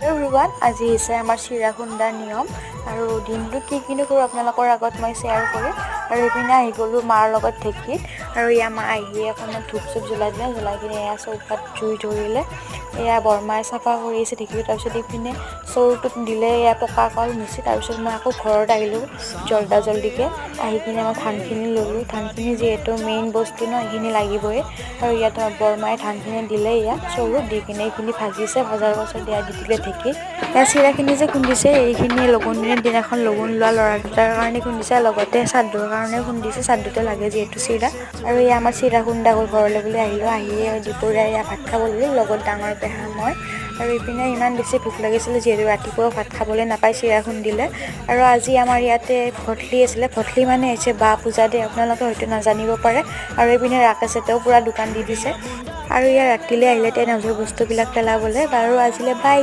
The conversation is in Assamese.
এভৰিৱান, আজি হৈছে আমাৰ চিৰা খুন্দাৰ নিয়ম আৰু দিনটো কি কিনো কৰোঁ আপোনালোকৰ আগত মই শ্বেয়াৰ কৰিম। আৰু এইপিনে আহি গ'লোঁ মাৰ লগত ঢেঁকীত। আৰু এয়া মা আহিয়ে অকণমান ধূপ চুপ জ্বলাই দিলে। জ্বলাই কিনে এয়া চৌকাত জুই ধৰিলে। এয়া বৰমাই চাফা কৰি আছে ঢেঁকীটো। তাৰপিছত এইপিনে চৰুটোত দিলে এয়া পকা কল মুচি। তাৰপিছত মই আকৌ ঘৰত আহিলোঁ জল্দা জল্দিকৈ। আহি কিনে মই ধানখিনি ল'লোঁ। ধানখিনি যিহেতু মেইন বস্তু ন, সেইখিনি লাগিবই। আৰু ইয়াত বৰমাই ধানখিনি দিলে ইয়াত চৰুত দি কিনে এইখিনি ভাজিছে। ভজাৰ পাছত এয়া দি দিলে ঢেঁকীত। এয়া চিৰাখিনি যে খুন্দিছে, এইখিনি লগুণদিনীৰ দিনাখন লগুণ লোৱা ল'ৰা দুটাৰ কাৰণে খুন্দিছে, লগতে শ্ৰাদ্ধৰ কাৰণেও খুন্দিছে। শ্ৰাদ্ধতে লাগে যিহেতু চিৰা। আৰু এয়া আমাৰ চিৰা খুন্দা গ'ল। ঘৰলৈ বুলি আহিলোঁ। আহিয়ে দুপৰীয়া এয়া ভাত খাব ল'লোঁ, লগত ডাঙৰ পেহা, মই। আৰু ইপিনে ইমান বেছি ভোক লাগিছিলে, যিহেতু ৰাতিপুৱাও ভাত খাবলৈ নাপায় চিৰা খুন্দিলে। আৰু আজি আমাৰ ইয়াতে ভঠলি আছিলে। ভঠলি মানে হৈছে বা পূজা দেই, আপোনালোকে হয়তো নাজানিব পাৰে। আৰু এইপিনে ৰাকেশহঁতেও পূৰা দোকান দি দিছে। আৰু ইয়াৰ ৰাতিলৈ আহিলে টেণ্ট হাউচৰ বস্তুবিলাক পেলাবলৈ। বাৰু, আজিলৈ বাই।